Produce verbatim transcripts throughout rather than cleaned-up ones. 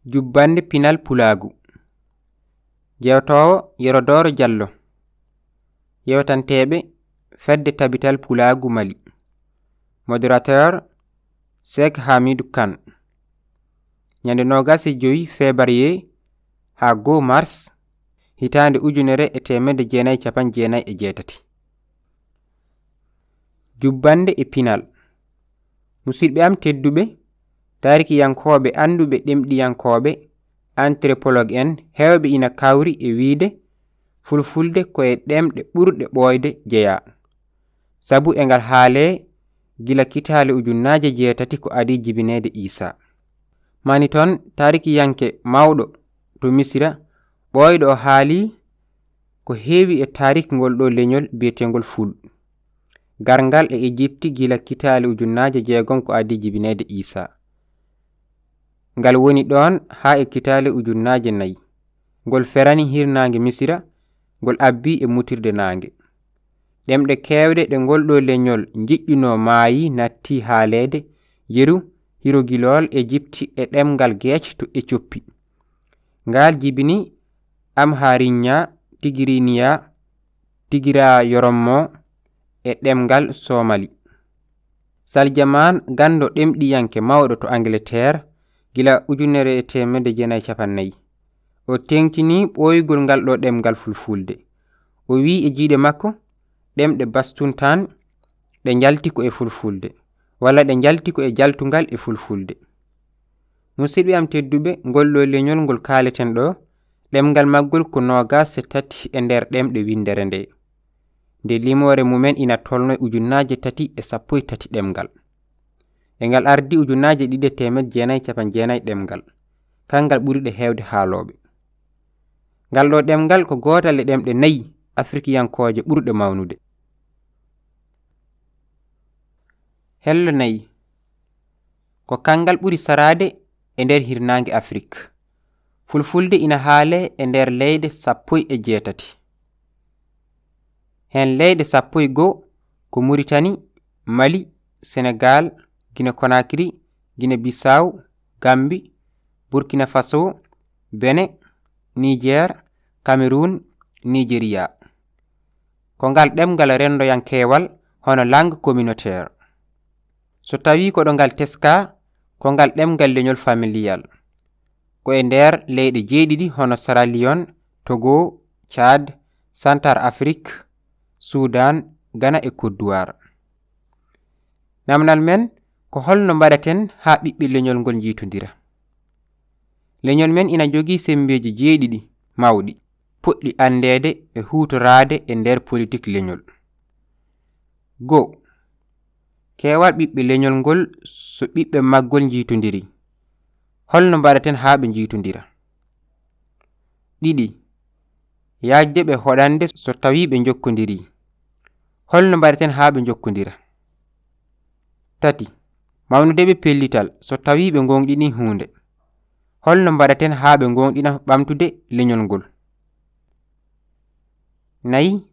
Jubbannde pinal pulaagu. Jewtoowo Yero Dooro Jallo. Yewtanteeɓe Fedde Tabital Pulaagu Mali. Modérateur Seek Hamidou Kan. Ñande noogaas e jowi février haa goo mars, hitaande ujunere e teemedde jeenayi capanɗe jeenayi e jeetati. Jubbannde e pinal. Musidɓe am tedduɓe, taarikiyankooɓe annduɓe ɗemɗiyankooɓe, anthropologue en, heewɓe ina kawri e wiyde Fulfulde ko e ɗemɗe ɓurɗe ɓooyde jeyaa, sabu e ngal haalee gila kitaale ujunnaaje jeetati ko adii jibineede Iisaa. Mani toon, taarikiyanke mawɗo to Misira, ɓooyɗo o haalii ko heewi e taarikh ngol ɗoo leñol biyeteengol Ful. Garngal e Ejipti gila kitaale ujunnaaje jeegom ko adii jibineede Iisaa. Ngal woni ɗoon haa e kitaale ujunnaaje nayi. Ngol ferani hirnaange Misira, ngol abbii e mutirde naange. Ɗemɗe keewɗe ɗe ngol ɗoo leñol njiɗɗunoo maayi nattii haaleede, yeru, hirogilool Ejipti e ɗemngal Geec to Ecoppi. Ngal jibini Amharinya, Tigiriniya, Tigira Yorommo e ɗemngal Somali. Saljamaan, ganndo ɗemɗiyanke mawɗo to Angleterre, gila ujunere e teemedde jeenayi capanɗe nayi, o teeŋtinii ɓooygol ngal ɗoo ɗemngal Fulfulde. O wiyi e jiiɗe makko, ɗemɗe Bastuntaan ɗe njalti ko e Fulfulde, walla ɗe njalti ko e jaltungal e Fulfulde. Musidɓe am tedduɓe, ngol ɗoo leñol ngol kaaleten ɗoo, ɗemngal maggol ko noogaas e tati e nder ɗemɗe winndere ndee. Nde limoore mumen ina tolno e ujunnaaje tati e sappo e tati ɗemngal. E ngal ardi ujunnaaje ɗiɗi e teemedde jeenayi capanɗe jeenayi ɗemngal. Kanngal ɓuri ɗe heewde haalooɓe. Ngal ɗoo ɗemngal ko gootal e ɗemɗe nayi afrikiyankooje ɓurɗe mawnude. Hello nayi. Ko kanngal ɓuri saraade e nder hirnaange Afrik. Fulfulde ina haalee e nder leyɗe sappo e jeetati. Heen leyɗe sappo e goo ko Muritani, Mali, Senegaal, Gine Konakiri, Gine Bisaw, Gambi, Burkina Faso, Bene, Nijeer, Kamerun, Nijeriya. Ko ngal ɗemngal renndoyankeewal, hono langue communautaire. So tawii ko ɗo ngal teskaa, ko ngal ɗemngal leñol familial. Ko e nder leyɗe jeeɗiɗi hono Sierra Leone, Togo, Tchad, Centrafrique, Sudan, Ghana e Côte d'Ivoire. Namdal men ko holno mbaɗaten haa ɓiɓɓe leñol ngol njiytondira? Leñol men ina jogii semmbeeji jeeɗiɗi mawɗi, potɗi anndeede e huutoraade e nder politik leñol. Goo, keewal ɓiɓɓe leñol ngol so ɓiɓɓe maggol njiytondirii. Holno mbaɗaten haa ɓe njiytondira? Ɗiɗi, yaajde ɓe hoɗande so tawii ɓe njokkondirii. Holno mbaɗaten haa ɓe njokkondira? Tati, mawnude ɓe pellital so tawii ɓe ngoongɗinii huunde. Holno mbaɗaten haa ɓe ngoongɗina ɓamtude leñol ngol? Nayi,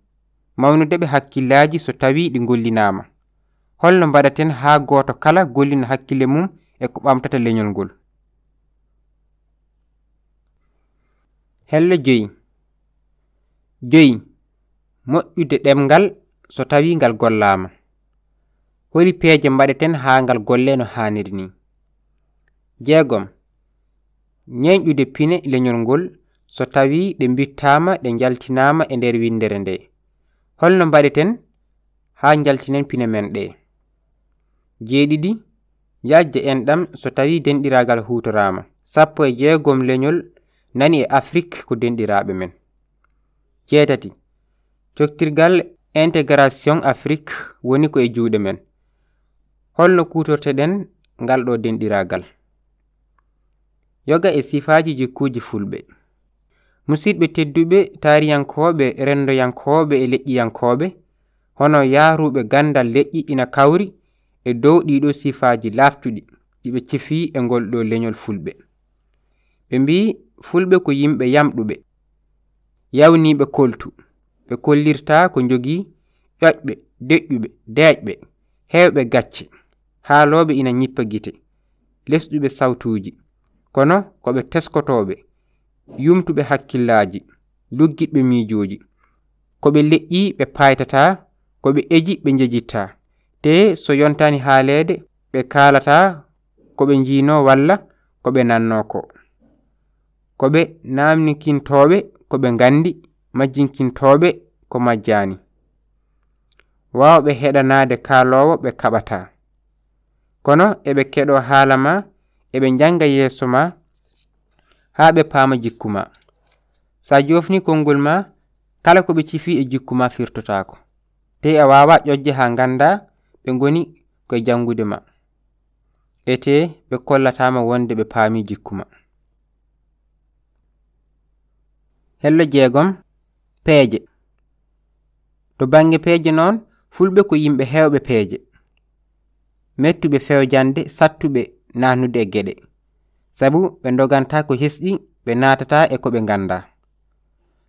mawnude ɓe hakkillaaji so tawii ɗi ngollinaama. Holno mbaɗaten haa gooto kala gollina hakkille mum e ko ɓamtata leñol ngol? Hello joyi. Joyi, moƴƴude ɗemngal so tawii ngal gollaama. Holi peeje mbaɗeten haa ngal golle no haaniri nii? Jeegom, ñeeñɗude pine leñol ngol so tawii ɗe mbittaama, ɗe njaltinaama e nder winndere ndee. Holno mbaɗeten haa njaltinen pine men ɗee? Jeeɗiɗi, yaajde enɗam so tawii denɗiraagal huutoraama. Sappo e jeegom leñol nani e Afrik ko denɗiraaɓe men. Jeetati, coktirgal intégration Afrik woni ko e juuɗe men. Holno kuutorteɗen ngal ɗoo denɗiraagal? Yoga e sifaaji jikkuuji Fulɓe. Musidɓe tedduɓe, taariyankooɓe, renndoyankooɓe e leƴƴiyankooɓe, hono yahruɓe ganndal leƴƴi ina kawri e dow ɗiɗo sifaaji laaɓtuɗi ɗi ɓe cifii e ngol ɗoo leñol Fulɓe. Ɓe mbii Fulɓe ko yimɓe yamɗuɓe, yawniiɓe koltu, ɓe kollirtaa ko njogii, ƴoƴɓe, deƴƴuɓe, deeƴɓe, heewɓe gacce, haalooɓe ina ñippa gite, lesɗuɓe sawtuuji, Kono ko ɓe teskotooɓe, yumtuɓe hakkillaaji, luggiɗɓe miijooji. Ko ɓe leƴƴi ɓe paaytataa, ko ɓe eji ɓe njejittaa. Tee so yontaani haaleede, ɓe kaalataa ko ɓe njiinoo walla ko ɓe nannoo ko. Ko ɓe naamnikintooɓe ko ɓe nganndi, majjinkintooɓe ko majjaani. Waawɓe heɗanaade kaaloowo ɓe kaɓataa. Kono eɓe keɗoo haala maa, eɓe njannga yeeso maa, haa ɓe paama jikku maa. So a joofnii konngol maa, kala ko ɓe cifii e jikku maa firtotaako. Tee a waawaa ƴoƴde haa nganndaa ɓe ngoni ko e janngude maa. Etee ɓe kollataa ma wonde ɓe paamii jikku maa. Hello jeegom, peeje. To bannge peeje noon, fulɓe ko yimɓe heewɓe peeje. Mettuɓe fewjande, sattuɓe naatnude e geɗe. Sabu ɓe ndogantaa ko hesɗi, ɓe naatataa e ko ɓe nganndaa.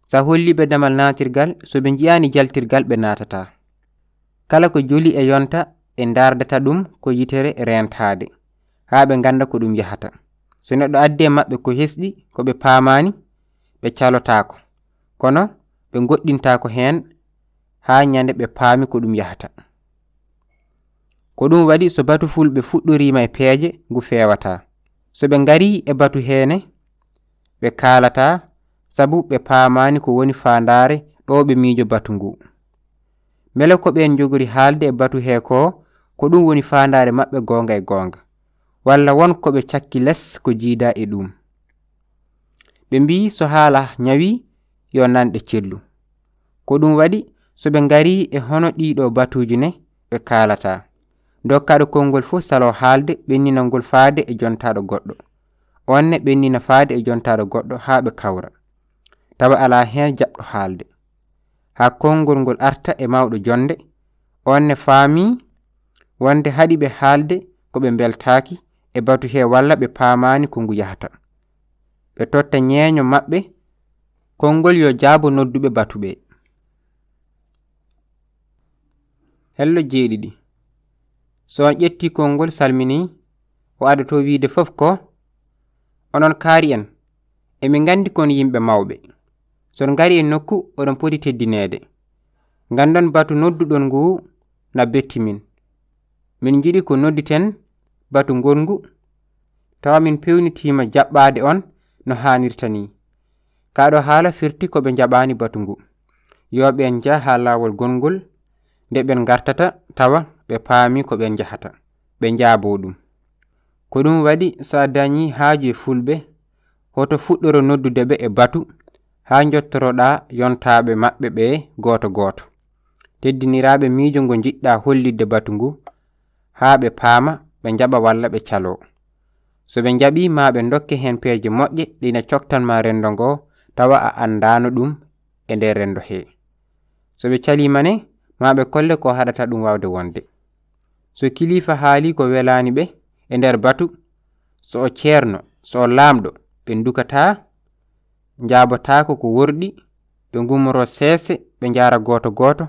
So a hollii ɓe damal naatirgal, so ɓe njiyaani jaltirgal, ɓe naatataa. Kala ko joli e yonta, ɓe ndaardata ɗum ko yitere reentaade, haa ɓe ngannda ko ɗum yahata. So neɗɗo addi e maɓɓe ko hesɗi, ko ɓe paamaani, ɓe calotaako. Kono ɓe ngoɗɗintaako heen haa ñande ɓe paami ko ɗum yahata. Ko ɗum waɗi so batu fulɓe fuɗɗoriima e peeje, ngu feewataa. So ɓe ngarii e batu heene, ɓe kaalataa, sabu ɓe paamaani ko woni faandaare ɗo ɓe miijo batu ngu. Mbele ko ɓeen njogori haalde e batu hee koo, ko ɗum woni faandaare maɓɓe goonga e goonga, walla won ko ɓe cakki les ko jiidaa e ɗuum? Ɓe mbiyi so haala ñawii, yo nanɗe cellu. Ko ɗum waɗi, so ɓe ngarii e hono ɗiiɗoo batuuji ne, ɓe kaalataa. Dokkaaɗo konngol fof saloo haalde, ɓennina ngol faade e jontaaɗo goɗɗo. Oon ne ɓennina faade e jontaaɗo goɗɗo haa ɓe kawra. Tawa alaa heen jaɓɗo haalde. Haa konngol ngol arta e mawɗo jonnde, oon ne faami wonde haɗi ɓe haalde ko ɓe mbeltaaki e batu hee walla ɓe paamaani ko ngu yahata. Ɓe totta ñeeño maɓɓe, konngol yo jaabo nodduɓe batu ɓee. Hello jeeɗiɗi. So on ƴettii konngol salminii, o adotoo wiyde fof ko, onon kaari en, emin nganndi kon yimɓe mawɓe. So on ngarii e nokku, oɗon poti teddineede. Nganndon batu nodduɗon ngu na betti min. Min njiɗi ko nodditen batu ngonngu, tawa min peewnitiima jaɓɓaade on no haanirta nii. Kaa ɗoo haala firti ko ɓe njaɓaani batu ngu. Yo ɓeen njah haa laawol gonngol, nde ɓeen ngartata tawa ɓe paamii ko ɓeen njahata, ɓe njaaboo ɗum. Ko ɗum waɗi so a dañii haaju e fulɓe, hoto fuɗɗoro noddude ɓe e batu haa njottoro-ɗaa yontaaɓe maɓɓe ɓee gooto gooto. Teddiniraaɓe miijo ngo njiɗ-ɗaa hollitde batu ngu, haa ɓe paama, ɓe njaɓa walla ɓe caloo. So ɓe njaɓii, maa ɓe ndokke heen peeje moƴƴe ɗe ina coktan maa renndo ngoo, tawa a anndaano ɗum e nder renndo hee. So ɓe caliima ne, maa ɓe kolle ko haɗata ɗum waawde wonde. So kiliifa haalii ko welaani ɓe e nder batu, so o ceerno, so o laamɗo, ɓe ndukataa, njaabotaako ko worɗi, ɓe ngummoroo seese, ɓe njaara gooto gooto,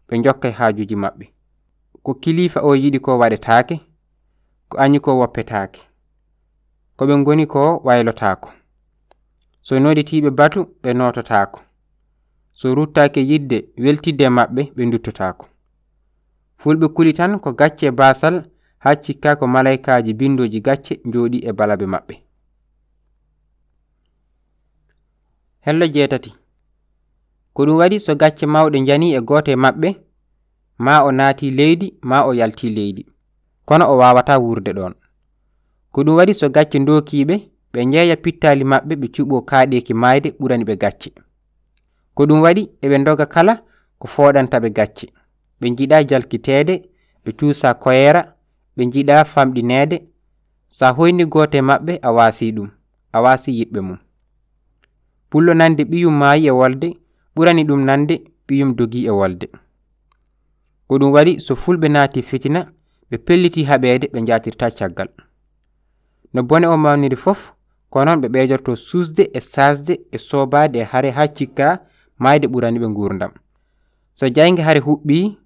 ɓe njokka e haajuuji maɓɓe. Ko kiliifa oo yiɗi koo waɗetaake, ko añi koo woppetaake. Ko ɓe ngoni koo waylotaako. So nodditiiɓe batu, ɓe noototaako. So ruttaaki yiɗde weltidde e maɓɓe, ɓe nduttotaako. Fulɓe kuli tan ko gacce e baasal, haa cikka ko malaykaaji binndooji gacce njooɗii e balabe maɓɓe. Hello jeetati. Ko ɗum waɗi so gacce mawɗe njanii e gooto e maɓɓe, maa o naatii leydi, maa o yaltii leydi. Kono o waawataa wuurde ɗoon. Ko ɗum waɗi so gacce ndookii ɓe, ɓe njeeya pittaali maɓɓe, ɓe cuɓoo kaaɗeeki maayde ɓurani ɓe gacce. Ko ɗum waɗi eɓe ndoga kala ko fooɗanta ɓe gacce. Ɓe njiɗaa jalkiteede, ɓe cuusaa koyeera, ɓe njiɗaa famɗineede. So a hoyni gooto e maɓɓe, a waasii ɗum, a waasii yiɗɓe mum. Pullo nande ɓiyum maayi e wolde ɓurani ɗum nande ɓiyum dogii e wolde. Ko ɗum waɗi so fulɓe naati fitina, ɓe pellitii haɓeede, ɓe njaatirtaa caggal. No bone oo mawniri fof, ko noon ɓe ɓeydortoo suusde e saasde e soobaade e hare haa cikka maayde ɓurani ɓe nguurndam. So jaynge hare huɓɓii,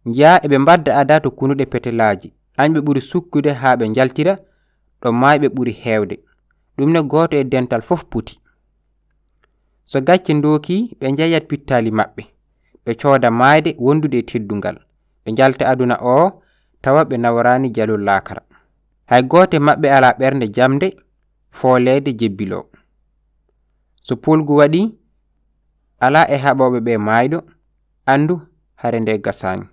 njiyaa eɓe mbadda adaa to kunuɗe petelaaji, añɓe ɓuri sukkude haa ɓe njaltira ɗo maayɓe ɓuri heewde. Ɗum ne gooto e dental fof poti. So gacce ndookii, ɓe njeyat pittaali maɓɓe, ɓe cooda maayde wondude e teddungal, ɓe njalta aduna oo, tawa ɓe naworaani jalol laakara. Hay gooto e maɓɓe alaa ɓernde jamde fooleede jebbiloo. So poolgu waɗii, alaa e haɓooɓe ɓe maayɗo anndu hare nde gasaani.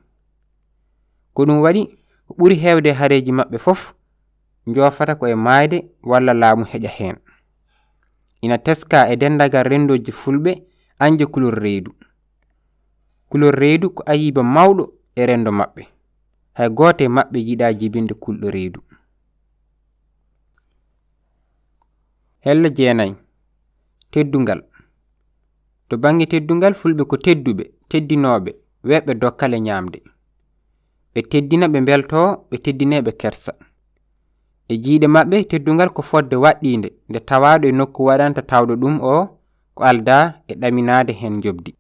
Ko ɗum waɗi, ko ɓuri heewde hareeji maɓɓe fof, njoofata ko e maayde walla laamu heƴa heen. Ina teskaa e denndaangal renndooji fulɓe añde kulol reedu. Kulol reedu ko ayiba mawɗo e renndo maɓɓe. Hay gooto e maɓɓe yiɗaa jibinde kulɗo reedu. Helle jeenay. Teddungal. To bannge teddungal, fulɓe ko tedduɓe, teddinooɓe, weeɓɓe dokkal e ñaamde. Ɓe teddina, ɓe mbeltoo, ɓe teddinee, ɓe kersa. E jiyɗe maɓɓe, teddungal ko fotde waɗɗiinde, nde tawaaɗo e nokku waɗanta tawɗo ɗum oo ko aldaa e ɗaminaade heen njoɓdi.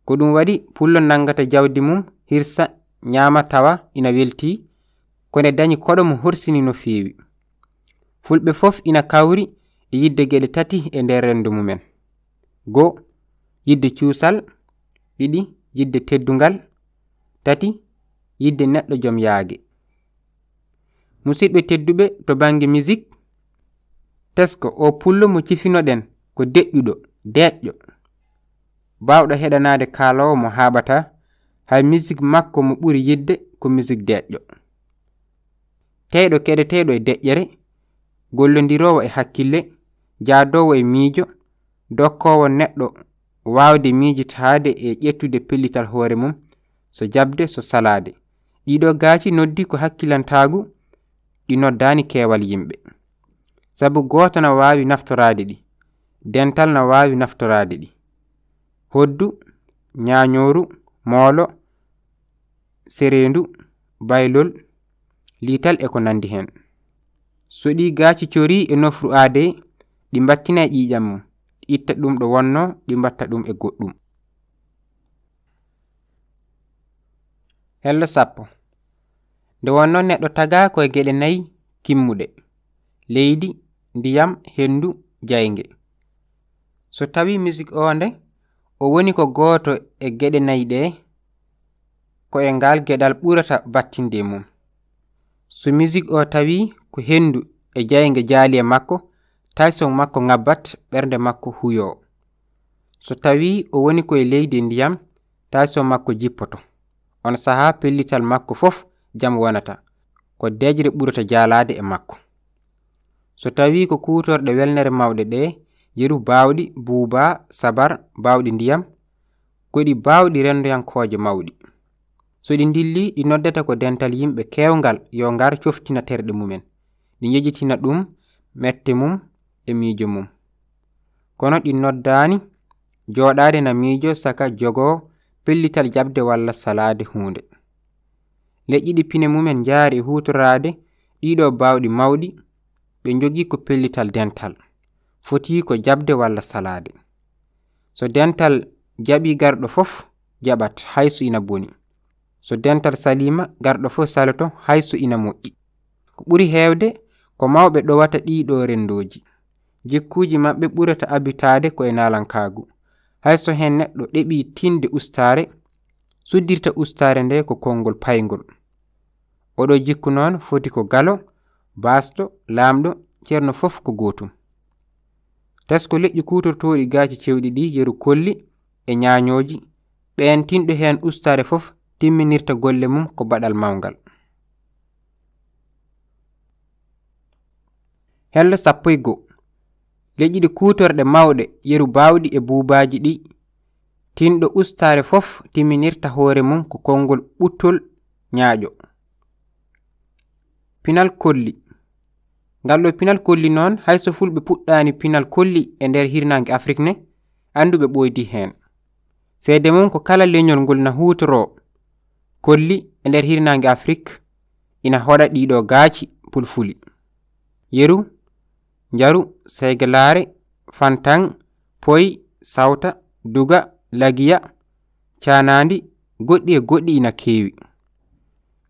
Ko ɗum waɗi pullo nanngata jawdi mum, hirsa, ñaama tawa ina weltii, ko nde dañi koɗo mo horsini no feewi. Fulɓe fof ina kawri e yiɗde geɗe tati e nder renndo mumen. Goo, yiɗde cuusal, ɗiɗi, yiɗde teddungal, tati, yiɗde neɗɗo joom yaage. Musidɓe tedduɓe, to bannge misik, tesko oo pullo mo cifinoɗen ko deƴƴuɗo, deeƴƴo, baawɗo heɗanaade kaaloowo mo haaɓataa, hay misik makko mo ɓuri yiɗde ko misik deeƴƴo. Teyɗo keɗeteeɗo e deƴƴere, gollondiroowo e hakkille, jaadoowo e miijo, dokkoowo neɗɗo waawde miijitaade e ƴettude pellital hoore mum, so jaɓde, so salaade. Ɗiɗo gaaci noddi ko hakkilantaagu, ɗi noddaani keewal yimɓe. Sabu gooto na waawi naftoraade ɗi, dental na waawi naftoraade ɗi. Hoddu, ñaañooru, moolo, sereendu, baylol, liital e ko nanndi heen. So ɗii gaaci corii e nofru aadee, ɗi mbattina e ƴiiƴam mum, ɗi itta ɗum ɗo wonnoo, ɗi mbatta ɗum e goɗɗum. Helle sappo. Nde wonnoo neɗɗo tagaa ko e geɗe nayi kimmuɗe, leydi, ndiyam, henndu, jaynge. So tawii misik oo nde, o woni ko gooto e geɗe nayi ɗee, ko e ngaal geɗal ɓurata battinde e mum. So misik oo tawii ko henndu e jaynge jaali e makko, tension makko ŋabbat, ɓernde makko huyoo. So tawii o woni ko e leydi e ndiyam, tension makko jippoto. On sahaa pellital makko fof jam wonata, ko deƴre ɓurata jaalaade e makko. So tawii ko kuutorɗe welnere mawɗe ɗee, yeru baawɗi, buubaa, sabar, baawɗi ndiyam, ko ɗi baawɗi renndoyankooje mawɗi. So ɗi ndillii, ɗi noddata ko dental yimɓe keewngal yo ngar coftina terɗe mumen, ɗi njejitina ɗum mette mum e miijo mum. Kono ɗi noddaani jooɗaade na miijo saka jogoo pellital jaɓde walla salaade huunde. Leƴƴi ɗi pine mumen njaari e huutoraade ɗiɗo baawɗi mawɗi, ɓe njogii ko pellital dental, fotii ko jaɓde walla salaade. So dental jaɓii, garɗo fof jaɓat, hay so ina boni. So dental saliima, garɗo fof saloto, hay so ina moƴƴi. Ko ɓuri heewde, ko mawɓe ɗowata ɗiɗo renndooji. Jikkuuji maɓɓe ɓurata abitaade ko e naalankaagu. Hay so heen neɗɗo ɗeɓii tinde ustaare, suddirta ustaare nde ko konngol payngol. Oɗo jikku noon foti ko galo, baasɗo, laamɗo, ceerno fof ko gootum. Tesko leƴƴi kuutortooɗi gaaci cewɗi ɗi yeru kolli e ñaañooji, ɓeen tinɗo heen ustaare fof timminirta golle mum ko baɗal mawngal. Helle sappo e goo. Leƴƴi ɗi kuutorɗe mawɗe yeru baawɗi e buubaaji ɗi, tinɗo ustaare fof timminirta hoore mum ko konngol ɓuttol ñaaƴo. Pinal kolli. Ngal ɗo pinal kolli noon, hay so fulɓe puɗɗaani pinal kolli e nder hirnaange Afrik ne, anndu ɓe ɓooydi heen. Seede mum ko kala leñol ngol na huutoroo kolli e nder hirnaange Afrik, ina hoɗa ɗiɗo gaaci pulfuli. Yeru, njaru, seygelaare, fantaŋ, poy, sawta, duga, lagiya, caanaandi, goɗɗi e goɗɗi ina keewi.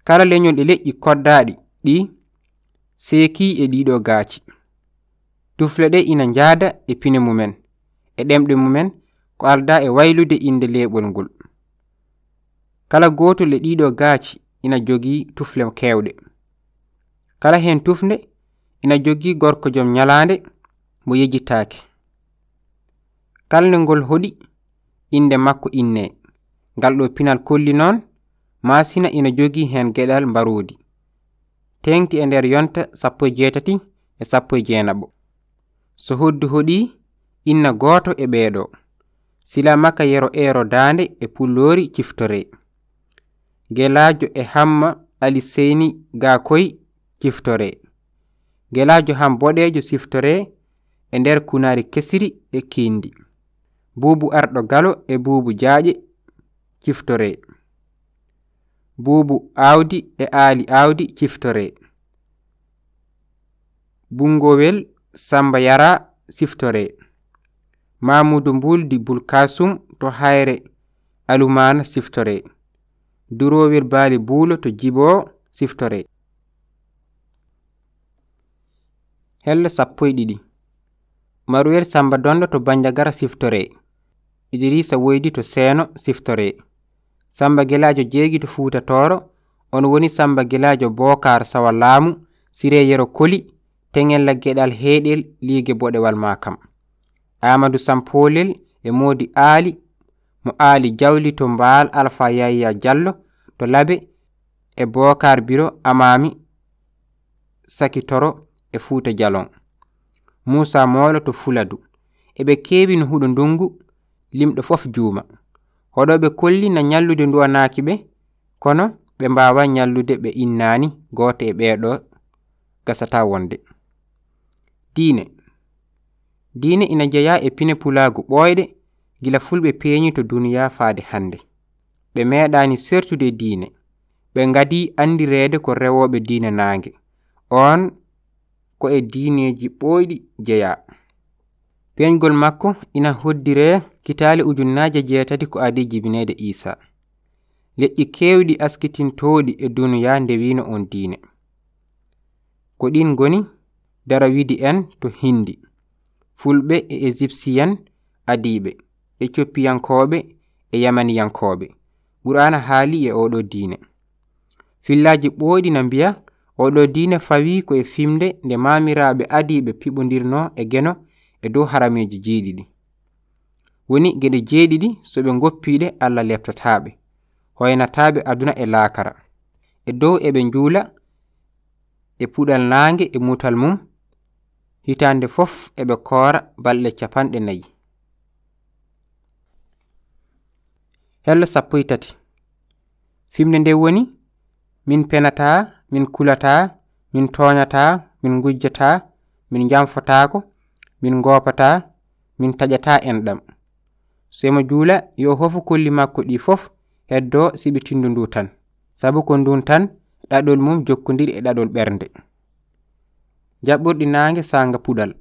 Kala leñol e leƴƴi koddaaɗi ɗi seekii e ɗiɗo gaaci. Tufle ɗe ina njaada e pine mumen, e ɗemɗe mumen, ko aldaa e waylude innde leeɓol ngol. Kala gootol e ɗiiɗoo gaaci ina jogii tufle keewɗe. Kala heen tufnde ina jogii gorko jom ñalaande mo yejjitaake. Kala nde ngol hoɗi, innde makko innee. Ngal ɗoo pinal kolli noon, maasina ina jogii heen geɗal mbaroodi. Teeŋti e nder yonta sappo e jeetati e sappo e jeenaɓo. So hoddu hoɗii, inna gooto e ɓee ɗoo. Sila Makka Yero Eero Daande e Pulloori ciftoree. Gelaajo e Hamma Ali Seyni Gaakoy ciftoree. Gelaajo Ham Boɗeejo siftoree e nder kunaari kesiri e kiindi. Buubu Arɗo Galo e Buubu Jaaƴe ciftoree. Buubu Aawdi e Aali Aawdi ciftoree. Bunngowel Samba Yara siftoree. Mamuudu Mbuldi Bulkasum to Hayre Alumaana siftoree. Duroowel Baali Buulo to Jiboo siftoree. Hello sappo e ɗiɗi. Maruwel Samba Donndo to Banjagara siftoree. Idiriisa Woydi to Seeno siftoree. Samba Gelaajo Jeegi to Fuuta Tooro, on woni Samba Gelaajo Bookaar Sawa Laamu, Siree Yero Koli, Teŋella Geɗal Heeɗel, Liige Boɗewal Maakam. Aamadu Sampoolel e Moodi Aali, mo Aali Jawli to Mbaal, Alfa Yaya Jallo to Labe, e Bookaar Biro Amaami Sakitoro e Fuuta Jalon. Muusa Moolo to Fuladu. Eɓe keewi no huɗo ndungu, limɗo fof juuma. Hoɗooɓe kolli na ñallude nduwanaaki ɓe, kono ɓe mbaawaa ñallude ɓe innaani gooto e ɓee ɗoo, gasataa wonde. Diine. Diine ina jeyaa e pine pulaagu ɓooyɗe gila fulɓe peeñi to duniyaa faade hannde. Ɓe meeɗaani seertude e diine. Ɓe ngadii anndireede ko rewooɓe diine naange. Oon ko e diineeji ɓooyɗi jeyaa. Peeñgol makko ina hoddiree kitaale ujunnaaje jeetati ko adii jibineede Iisaa. Leƴƴi keewɗi askitintooɗi e duniyaa ndewino oon diine. Ko ɗiin ngoni Darawiidi en to Hindi, Fulɓe e Ejipsiyen adiiɓe, Ecoppiyankooɓe e Yamaniyankooɓe. Quraana haali e ooɗoo diine. Fillaaji ɓooyɗi na mbiya, ooɗoo diine fawii ko e fimde nde maamiraaɓe adiiɓe piɓondirnoo e Geno e dow harameeji jeeɗiɗi. Woni geɗe jeeɗiɗi, so ɓe ngoppii ɗe, Alla leeptataa ɓe, hoynataa ɓe aduna e laakara. E dow eɓe njuula e puɗal naange e mutal mum, hitaande fof eɓe koora balɗe capanɗe nayi. Hello sappo e tati. Fimde nde woni, min penataa, min kulataa, min tooñataa, min ngujjataa, min njamfotaako, min ngoopataa, min taƴataa enɗam. So emo juula, yo hofo kolli makko ɗi fof, heddoo siɓi tinndu ndu tan. Sabu ko ndun tan ɗaɗol mum jokkondiri e ɗaɗol ɓernde. Jaɓɓorɗi naange saanga puɗal.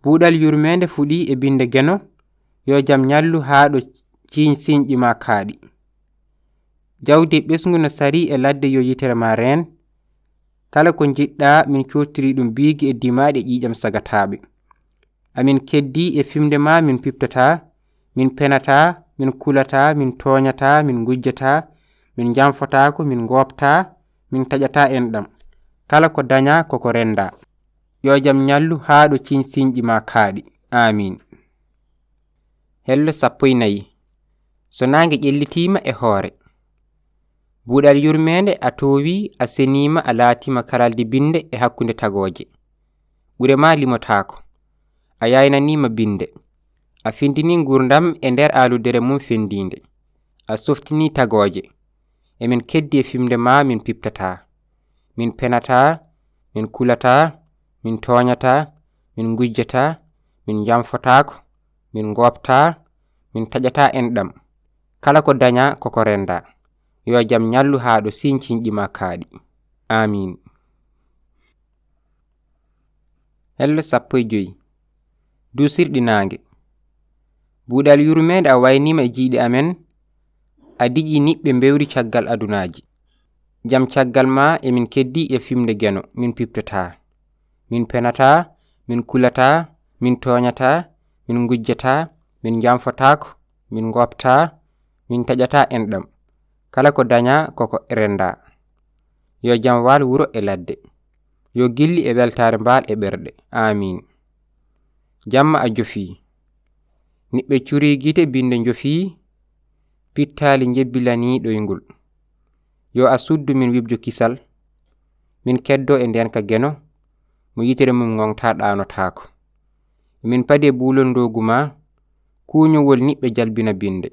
Buuɗal yurmeende fuɗii e binnde Geno, yo jam ñallu haa ɗo ciiñ-siiñɗi maa kaaɗi. Jawdi e ɓesngu no sarii e ladde, yo yitere maa reen. Kala ko njiɗɗaa, min coottiri ɗum biigi e dimaaɗi e ƴiiƴam sagataaɓe. Amin keddii e fimde maa, min piɓtataa, min penataa, min kulataa, min tooñataa, min ngujjataa, min njamfotaako, min ngooptaa, min taƴataa enɗam. Kala ko dañaa, ko ko renndaa. Yo jam ñallu haa ɗo ciiñ-siiñɗi maa kaaɗi. Aamiin. Hello sappo e nayi. So naange ƴellitiima e hoore. Buuɗal yurmeende, a toowii, a seniima, a laatiima karaldi binnde e hakkunde tagooje. Ɓure maa limotaako. A yaaynaniima binnde. A findinii nguurndam e nder aaludere mum fenndiinde. A softinii tagooje. Emin keddii e fimde maa, min piɓtataa. Min penataa, min kulataa, min tooñataa, min ngujjataa, min njamfotaako, min ngooptaa, min taƴataa enɗam. Kala ko dañaa, ko ko renndaa. Yo jam ñallu haa ɗo ciiñ-siiñɗi maa kaaɗi. Aamiin. Hello sappo e joy. Duusirɗi naange. Buuɗal yurmeende, a wayniima e jiyɗe amen, a diƴii niɓɓe mbewri caggal adunaaji. Jam caggal maa, emin keddii e fimde Geno, min piɓtataa, min penataa, min kulataa, min tooñataa, min ngujjataa, min njamfotaako, min ngooptaa, min taƴataa enɗam. Kala ko dañaa ko ko renndaa. Yo jam waal wuro e ladde. Yo gilli e weltaare mbaal e ɓerɗe. Aamiin. Jamma a jofii. Niɓɓe curii gite binnde njofii, pittaali njebbilanii ɗoyngol. Yo a suddu min wibjo kisal, min keddoo e ndeenka geno, mo yitere mum ŋoŋtaa ɗaanotaako. Min padee buulol ndoogu maa, kuuñowol niɓɓe jalbina binnde,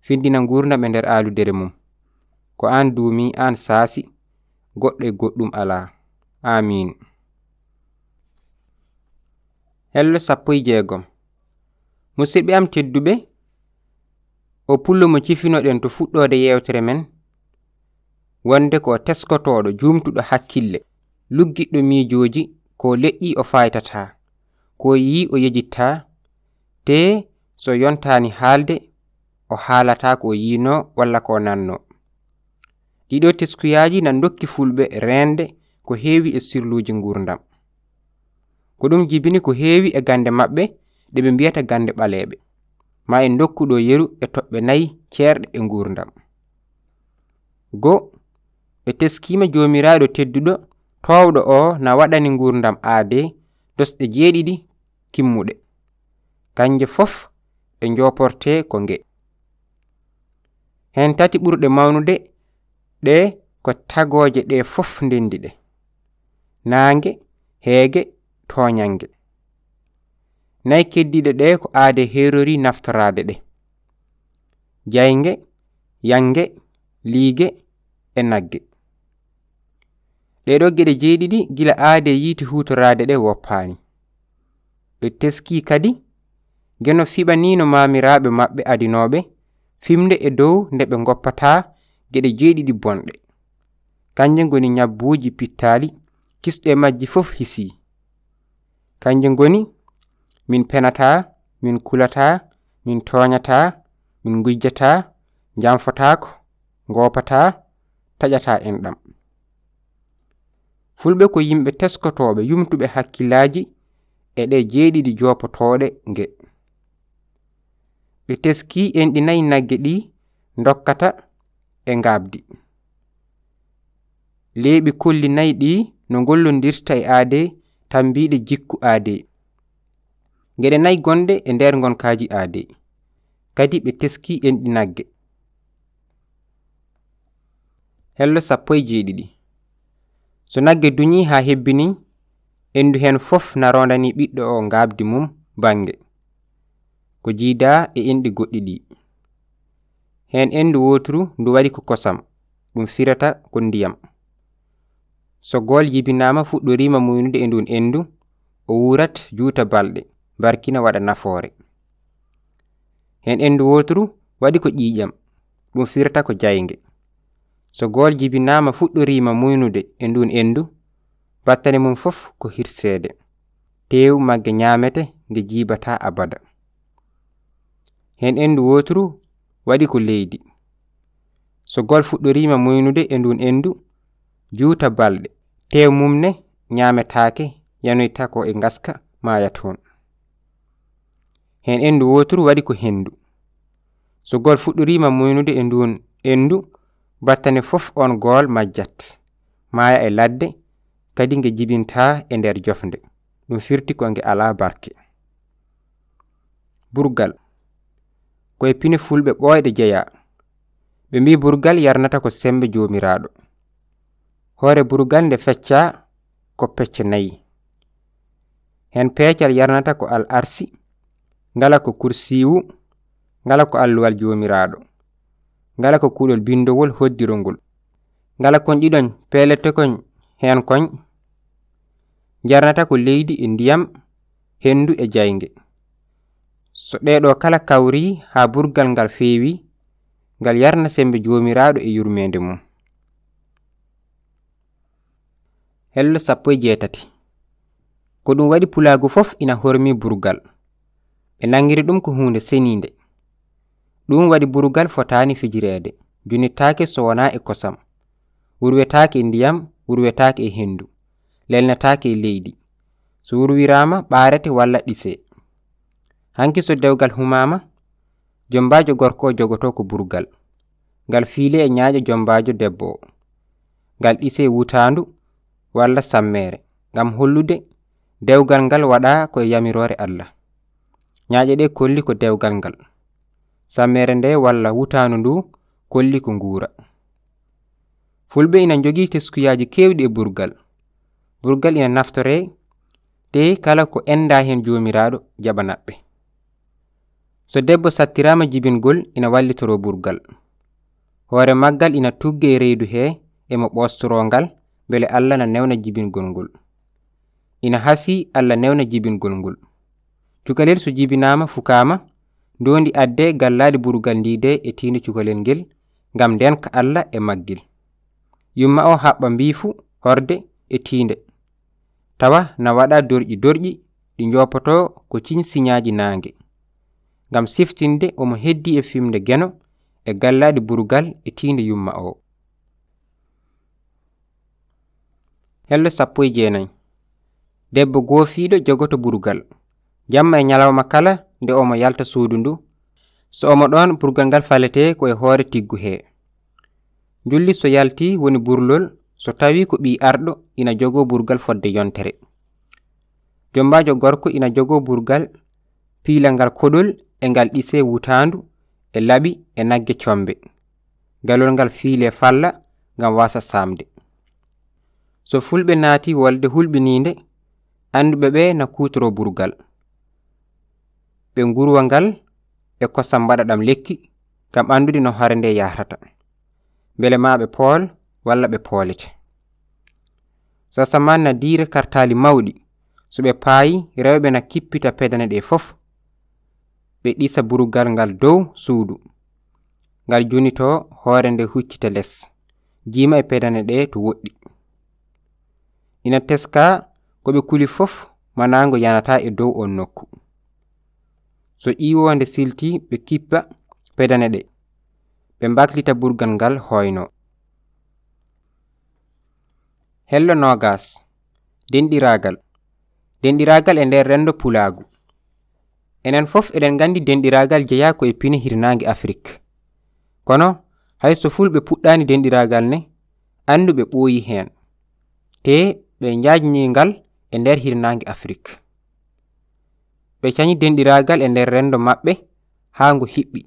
findina nguurndam e nder aaludere mum. Ko aan duumii, aan saasi, goɗɗo e goɗɗum alaa. Aamiin. Hello sappo e jeegom. Musidɓe am tedduɓe, o pullo mo cifinoɗen to fuɗɗoode yeewtere men, wonde ko teskotooɗo, juumtuɗo hakkille, luggiɗɗo miijooji, ko leƴƴi o faaytataa, ko yii o yejittaa, te so yontaani haalde, o haalataa ko o yiinoo walla ko o nannoo. Ɗiɗo teskuyaaji na ndokki fulɓe reende ko heewi e sirluuji nguurndam. Ko ɗum jibini ko heewi e gannde maɓɓe ɗe ɓe mbiyata gannde ɓaleeɓe. Ma en ndokku ɗo yeru e toɓɓe nayi ceerɗe e nguurndam. Go, ɓe teskiima Joomiraaɗo tedduɗo, toowɗo o na waɗani nguurndam aadee dosɗe jeeɗiɗi kimmuɗe. Kanje fof ɗe njooportee ko nge. Heen tati ɓurɗe mawnude ɗe ko tagooje ɗe fof ndenndi ɗe. Naange, heege, tooñannge. Nayi keddiiɗe ɗe ko aadee heerorii naftoraade ɗe. Jaynge, yannge, liige e nagge. Ɗee ɗoo geɗe jeeɗiɗi gila aadee yiiti huutoraade ɗe woppaani. Ɓe teskii kadi geno fiɓaniino maamiraaɓe maɓɓe adinooɓe fimde e dow nde ɓe ngoppataa geɗe jeeɗiɗi bonɗe. Kanje ngoni ñabbuuji pittaali, kisɗe majji fof hisii. Kanje ngoni, min penataa, min kulataa, min tooñataa, min ngujjataa, njamfotaako, ngoopataa, taƴataa enɗam. Fulɓe ko yimɓe teskotooɓe, yumtuɓe hakkillaaji e ɗe jeeɗiɗi joopotooɗe nge. Ɓe teskii enɗi nayi nagge ɗi ndokkata e ngaabdi. Leeɓi kolli nayi ɗi no ngollondirta e aadee tambiiɗe jikku aadee. Geɗe nayi gonɗe e nder ngonkaaji aadee. Kadi ɓe teskii enɗi nagge. Hello sappo e jeeɗiɗi. So nagge duñii haa hebbinii, endu heen fof na roondanii ɓiɗɗo o ngaabdi mum bannge. Ko jiidaa e enɗi goɗɗi ɗi. Heen endu wooturu ndu waɗi ko kosam, ɗum firata ko ndiyam. So gool jibinaama fuɗɗoriima muynude e ndun endu, o wuurat juuta balɗe, barkina waɗa nafoore. Heen endu wooturu waɗi ko ƴiiƴam, ɗum firata ko jaynge. So gool jibinaama fuɗɗoriima muynude e ndun endu, battane mum fof ko hirseede. Teewu magge ñaamete nge jiibataa abada. Heen endu wooturu waɗi ko leydi. So gool fuɗɗoriima muynude e ndun endu, juuta balɗe, teew mum ne ñaametaake, yanoyta ko e ngaska, maaya toon. Heen endu wooturu waɗi ko henndu. So gool fuɗɗoriima muynude e ndun endu, battane fof oon gool majjat, maaya e ladde, kadi nge jibintaa e nder jofnde. Ɗum firti ko nge alaa barke. Burgal. Ko e pine fulɓe ɓooyɗe jeyaa. Ɓe mbii burgal yarnata ko semmbe Joomiraaɗo. Hoore burgal nde feccaa ko pecce nayi. Heen peecal yarnata ko al arsi, ngala ko kursiiwu, ngala ko alluwal Joomiraaɗo, ngala ko kuɗol binndowol hoddirongol, ngala kon ɗiɗon peelete kon heen kon, njarnata ko leydi e ndiyam, henndu e jaynge. So ɗee ɗoo kala kawrii haa burgal ngal feewii, ngal yarna semmbe Joomiraaɗo e yurmeende mum. Hello sappo e jeetati. Ko ɗum waɗi pulaagu fof ina hormii burgal. Ɓe nanngiri ɗum ko huunde seniinde. Ɗum waɗi burgal fotaani fijireede, junittaake so wonaa e kosam. Wurwetaake e ndiyam, wurwetaake e henndu, lelnetaake e leydi. So wurwiraama, ɓaarete walla ɗisee. Hanki so dewgal humaama, jommbaajo gorko o jogotoo ko burgal. Ngal fiilee e ñaaƴe jommbaajo debbo o. Ngal ɗisee wutaandu walla sammeere, ngam hollude dewgal ngal waɗaa ko e yamiroore Alla. Ñaaƴe ɗee kolli ko dewgal ngal. Sammeere ndee walla wutaandu nduu kolli ko nguura. Fulɓe ina njogii teskuyaaji keewɗi e burgal. Burgal ina naftoree tee kala ko enndaa heen joomiraaɗo jaɓanat ɓe. So debbo sattiraama jibingol, ina wallitoroo burgal. Hoore maggal ina tuggee e reedu hee e mo ɓoostoroo ngal, mbele Alla na newna jibingol ngol. Ina hasii Alla newna jibingol ngol. Cukalel so jibinaama, fukaama, ndoondi addee gallaadi burgal ndii dee e tiinde cukalel ngel, ngam ndenka Alla e maggel. Yumma o haɓɓa mbiifu, horde e tiinde. Tawa na waɗa dorƴi dorƴi, ɗi njoopotoo ko ciñ siñaaji naange. Ngam siftinde omo heddii e fimde geno e gallaadi burgal e tiinde yumma o. Hello sappo e jeenayi. Debbo goofiiɗo jogoto burgal. Jamma e ñalawma kala nde omo yalta suudu ndu, so omo ɗoon, burgal ngal faletee ko e hoore tiggu hee. Njulli so yaltii woni burlol, so tawii ko ɓii arɗo ina jogoo burgal fodde yontere. Jommbaajo gorko ina jogoo burgal, piila ngal koɗol e ngal ɗisee wutaandu e laɓi e nagge combe. Galol ngal fiilee falla ngam waasa saamde. So fulɓe naati wolde hulɓiniinde, annduɓe ɓee na kuutoroo burgal. Ɓe ngurwa ngal e kosam mbaɗa ɗam lekki, ngam anndude no hoore ndee yahrata. Mbele maa ɓe pool walla ɓe poolete. So asamaan na diire kartaali mawɗi, so ɓe paayi, rewɓe na kippita pedane ɗee fof. Ɓe ɗisa burgal ngal dow suudu. Ngal junitoo, hoore nde huccita les, jiima e pedane ɗee to woɗɗi. Ina teskaa ko ɓe kuli fof, manaango yanataa e dow oon nokku. So ƴiiwoonde siltii, ɓe kippa pedane ɗee, ɓe mbaklita burgal ngal hoyno. Hello noogaas. Denɗiraagal. Denɗiraagal e nder renndo pulaagu. Enen fof eɗen nganndi denɗiraagal jeyaa ko e pine hirnaange Afrik. Kono, hay so fulɓe puɗɗaani denɗiraagal ne, anndu ɓe ɓooyi heen. Tee ɓe njaajnii ngal e nder hirnaange Afrik. Ɓe cañi denɗiraagal e nder renndo maɓɓe haa ngo hiɓɓi.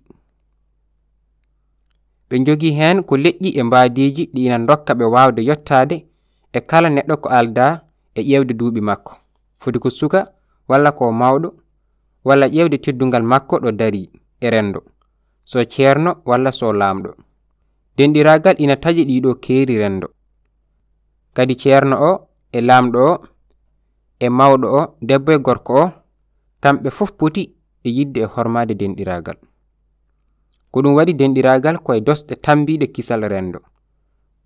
Ɓe njogii heen ko leƴƴi e mbaadiiji ɗi ina ndokka ɓe waawde yottaade e kala neɗɗo ko aldaa e ƴeewde duuɓi makko. Foti ko suka walla ko mawɗo, walla ƴeewde teddungal makko ɗo darii e renndo, so ceerno walla so laamɗo. Denɗiraagal ina taƴi ɗiɗo keeri renndo. Kadi ceerno o e laamɗo o e mawɗo o, debbo e gorko o, kamɓe fof poti e yiɗde e hormaade denɗiraagal. Ko ɗum waɗi denɗiraagal ko e doosɗe tammbiiɗe kisal renndo,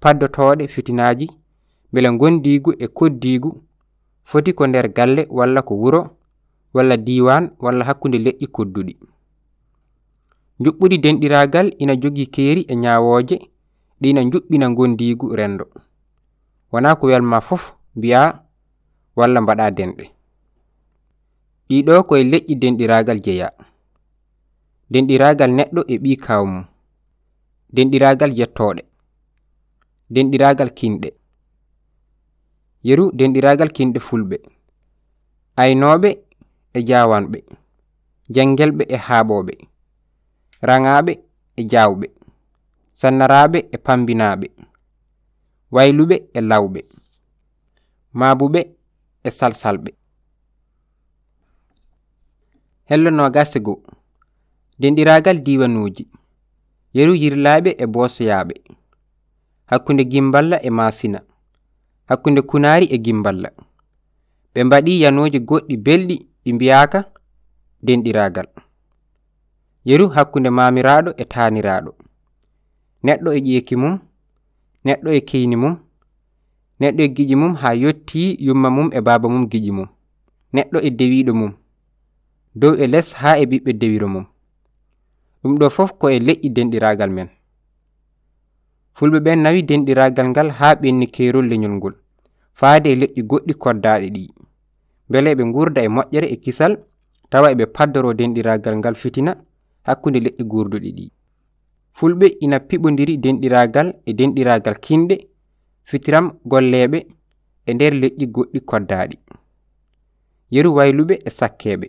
paddotooɗe fitinaaji, mbele ngondiigu e koddiigu foti ko nder galle walla ko wuro, walla diiwaan, walla hakkunde leƴƴi kodduɗi. Njuɓɓudi denɗiraagal ina jogii keeri e ñaawooje ɗe ina njuɓɓina ngondiigu renndo. Wonaa ko welmaa fof mbiyaa walla mbaɗaa denɗe. Ɗiɗo ko e leƴƴi denɗiraagal jeyaa. Denɗiraagal neɗɗo e ɓii kaaw mum. Denɗiraagal jettooɗe. Denɗiraagal kinɗe. Yeru denɗiraagal kinɗe fulɓe. Aynooɓe e jaawanɓe. Janngelɓe e haaɓooɓe. Raŋaaɓe e jaawɓe. Sannaraaɓe e pammbinaaɓe. Wayluɓe e lawɓe. Maabuɓe e salsalɓe. Hello noogaas e goo. Denɗiraagal diiwanuuji. Yeru yirlaaɓe e boosoyaaɓe. Hakkunde Gimmballa e Maasina. Hakkunde Kunaari e Gimmballa. Ɓe mbaɗii yanooji goɗɗi belɗi ɗi mbiyaaka denɗiraagal. Yeru hakkunde maamiraaɗo e taaniraaɗo. Neɗɗo e ƴeeki mum, neɗɗo e keyni mum, neɗɗo e giƴi mum haa yottii yumma mum e baaba mum giƴi mum, neɗɗo e dewiiɗo mum, dow e les haa e ɓiɓɓe dewiro mum. Ɗum ɗo fof ko e leƴƴi denɗiraagal men. Fulɓe ɓen nawi denɗiraagal ngal haa ɓenni keerol leñol ngol, faade e leƴƴi goɗɗi koddaaɗe ɗi. mbele eɓe nguurda e moƴƴere e kisal, tawa eɓe paddoroo denɗiraagal ngal fitina hakkunde leƴƴi guurduɗi ɗi. Fulɓe ina piɓondiri denɗiraagal e denɗiraagal kinɗe, fitiram golleeɓe e nder leƴƴi goɗɗi koddaaɗi, yeru wayluɓe e sakkeeɓe.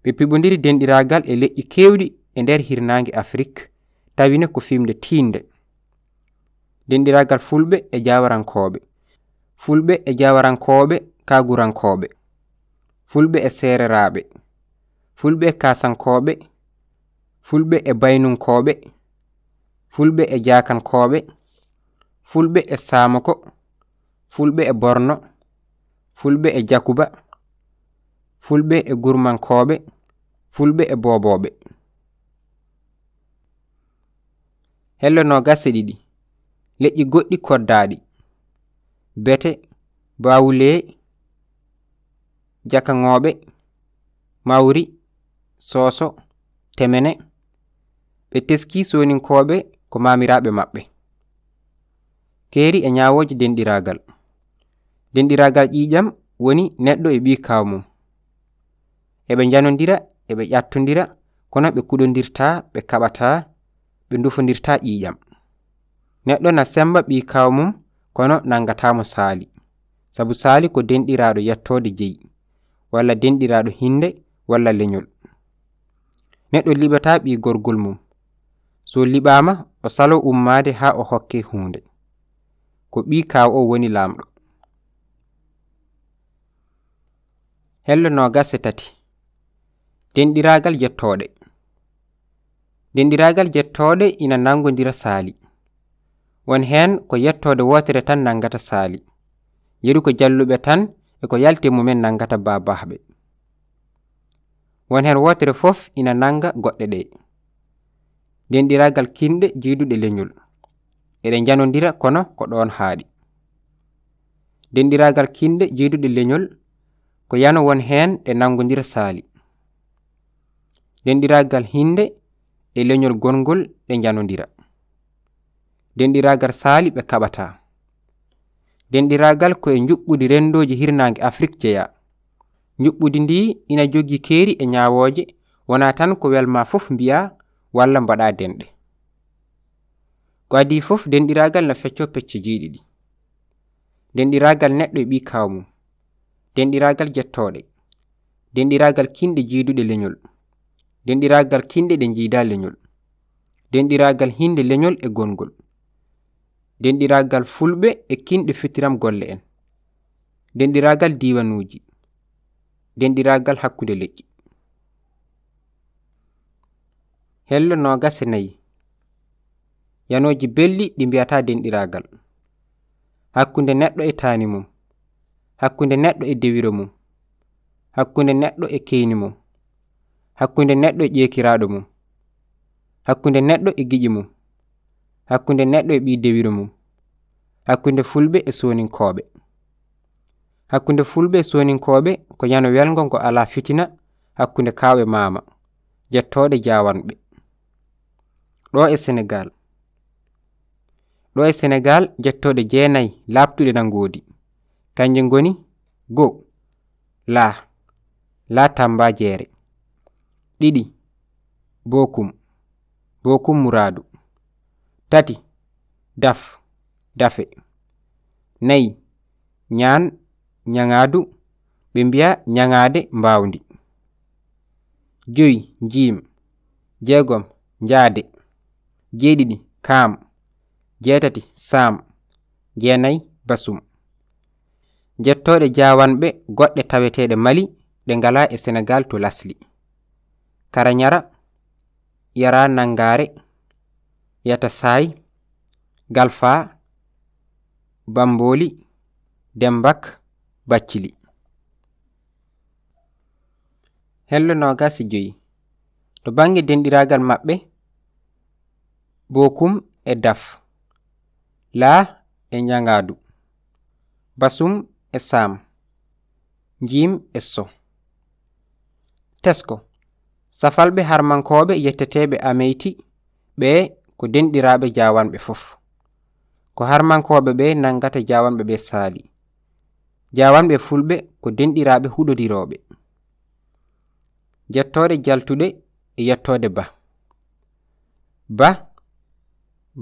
Ɓe piɓondiri denɗiraagal e leƴƴi keewɗi e nder hirnaange Afrik, tawine ko fiɓnde tiiɗnde. Denɗiraagal Fulɓe e Jaawarankooɓe, Fulɓe e Jaawarankooɓe Kaagurankooɓe, Fulɓe e Seereraaɓe, Fulɓe e Kaasankooɓe, Fulɓe e Baynunkooɓe, Fulɓe e Jaakankooɓe, Fulɓe e Saamoko, Fulɓe e Borno, Fulɓe e Jakuba, Fulɓe e Gurmankooɓe, Fulɓe e Boobooɓe. Hello noogas e ɗiɗi. Leƴƴi goɗɗi koddaaɗi. Bete, Bawulee, Jakaŋooɓe, Mawri, Sooso, Temene. Ɓe teskii Sooninkooɓe ko maamiraaɓe maɓɓe. Keeri e ñaawooje denɗiraagal. Denɗiraagal ƴiiƴam woni neɗɗo e ɓii kaaw mum. Eɓe njanondira, eɓe ƴattondira, kono ɓe kuɗondirtaa, ɓe kaɓataa, ɓe ndufondirtaa ƴiiƴam. Neɗɗo na semmba ɓii kaaw mum, kono nanngataa mo saali. Sabu saali ko denɗiraaɗo yettoode jeyi, walla denɗiraaɗo hinnde, walla leñol. Neɗɗo liɓataa ɓii gorgol mum. So liɓaama, o saloo ummaade haa o hokkee huunde. Ko ɓii kaaw o woni laamɗo. Hello noogas e tati. Denɗiraagal jettooɗe. Denɗiraagal jettooɗe ina nanngondira saali. Won heen ko yettoode wootere tan nanngata saali. Yeru ko jalluɓe tan e ko yalte mumen nanngata baabaaɓe. Won heen wootere fof ina nannga goɗɗe ɗe. Denɗiraagal kinɗe jeyduɗe leñol. Eɗe njanondira kono ko ɗoon haaɗi. Denɗiraagal kinɗe jeyduɗe leñol ko yano won heen ɗe nanngondira saali. Denɗiraagal hinnde e leñol gonngol ɗe njanondira. Denɗiraagal saali ɓe kaɓataa. Denɗiraagal ko e njuɓɓudi renndooji hirnaange Afrik jeyaa. Njuɓɓudi ndii ina jogii keeri e ñaawooje, wonaa tan ko welmaa fof mbiyaa walla mbaɗaa denɗe. Ko adii fof, denɗiraagal na feccoo pecce jeeɗiɗi. Denɗiraagal neɗɗo e ɓii kaaw mum. Denɗiraagal jettooɗe. Denɗiraagal kinɗe jeyduɗe leñol. Denɗiraagal kinɗe ɗe njiydaa leñol. Denɗiraagal hinnde leñol e gonngol. Denɗiraagal fulɓe e kinɗe fitiram golle en. Denɗiraagal diiwanuuji. Denɗiraagal hakkunde leƴƴi. Hello noogas e nayi. Yanooji belɗi ɗi mbiyataa denɗiraagal. Hakkunde neɗɗo e taani mum. Hakkunde neɗɗo e dewiro mum. Hakkunde neɗɗo e keyni mum. Hakkunde neɗɗo e ƴeekiraaɗo mum. Hakkunde neɗɗo e giƴi mum. Hakkunde neɗɗo e ɓii dewiro mum. Hakkunde fulɓe e sooninkooɓe. Hakkunde fulɓe e sooninkooɓe ko yano welngo ngo alaa fitina hakkunde kaaw e maama, jettooɗe jaawanɓe. Ɗo e Senegaal. Ɗo e Senegaal, jettooɗe jeenayi laaɓtuɗe na ngoodi. Kanje ngoni: goo, Laa, Laa Tamba Jeere. Ɗiɗi, Bokum, Bokum Muraadu. Tati, Daf, Dafe. Nayi, Ñaan, Ñaŋaadu, ɓe mbiya Ñaŋaade Mbaawndi. Joyi, Njiim. Jeegom, Njaade. Jeeɗiɗi, Kaam. Jeetati, Saam. Jeenayi, Basum. Jettooɗe jaawanɓe goɗɗe taweteeɗe Mali, ɗe ngalaa e Senegaal to Lasli: Karañara, Yara Nanngaare, Yatasaay, Galfaa, Bambooli, Dembak, Baccili. Hello noogas e joyi. To bannge denɗiraagal maɓɓe, Bokum e Daf, Laa e Ñaŋaadu, Basum e Saam, Njiim e So. Tesko, safalɓe harmankooɓe yetteteeɓe Ameyti ɓee ko denɗiraaɓe jaawanɓe fof. Ko harmankooɓe ɓee nanngata jaawanɓe ɓee saali. Jaawanɓe fulɓe ko denɗiraaɓe huɗodirooɓe. Jettooɗe jaltuɗe e yettoode ba. Ba,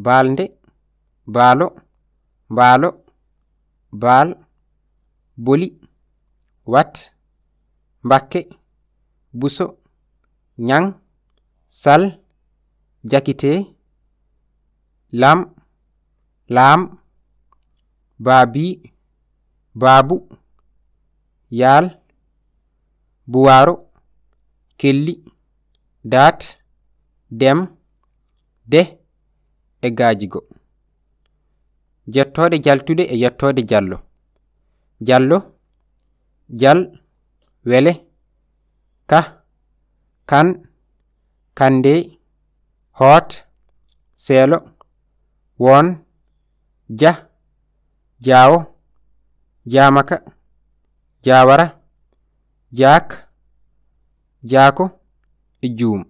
baalnde, baalo, mbaalo, baal, boli, wat, mbakke, buso, ñaŋ, sal, jakite, lam, laam, baabi, baabu, yaal, buwaaro, kelli, daat, dem, de, e gaajigo. Jettooɗe jaltuɗe e yettoode jallo. Jallo, jal, wele, ka, kan, kande, hoot, seelo, woon, ja, jaawo, jaamaka, jaawara, jaak, jaako, e juum.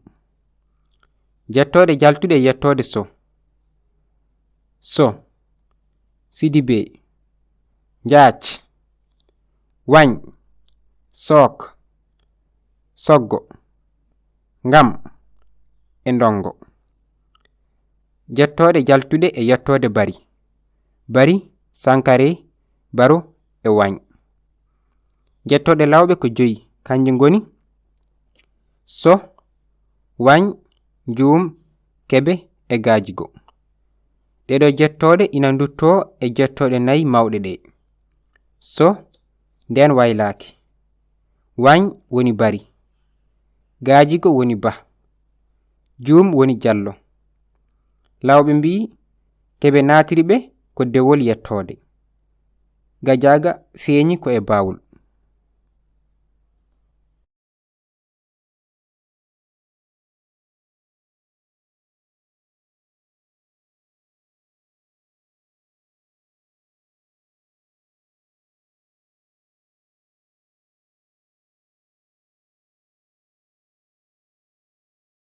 Jettooɗe jaltuɗe e yettoode so. So, Sidibe, njaac, wañ, sook, soggo, ngam, e ndongo. Jettooɗe jaltuɗe e yettoode bari. Bari, sankare, baro, e wañ. Jettooɗe lawɓe ko joyi, kanje ngoni so, wañ, njuum, kebe, e gaajigo. Ɗeɗo jettooɗe ina nduttoo e jettooɗe nayi mawɗe ɗe. So, ndeen waylaaki. Wañ woni bari. Gaajigo woni ba. Juum woni jallo. Lawɓe mbiyi, kebe naatiri ɓe ko dewol yettoode. Gajaaga feeñi ko e bawol.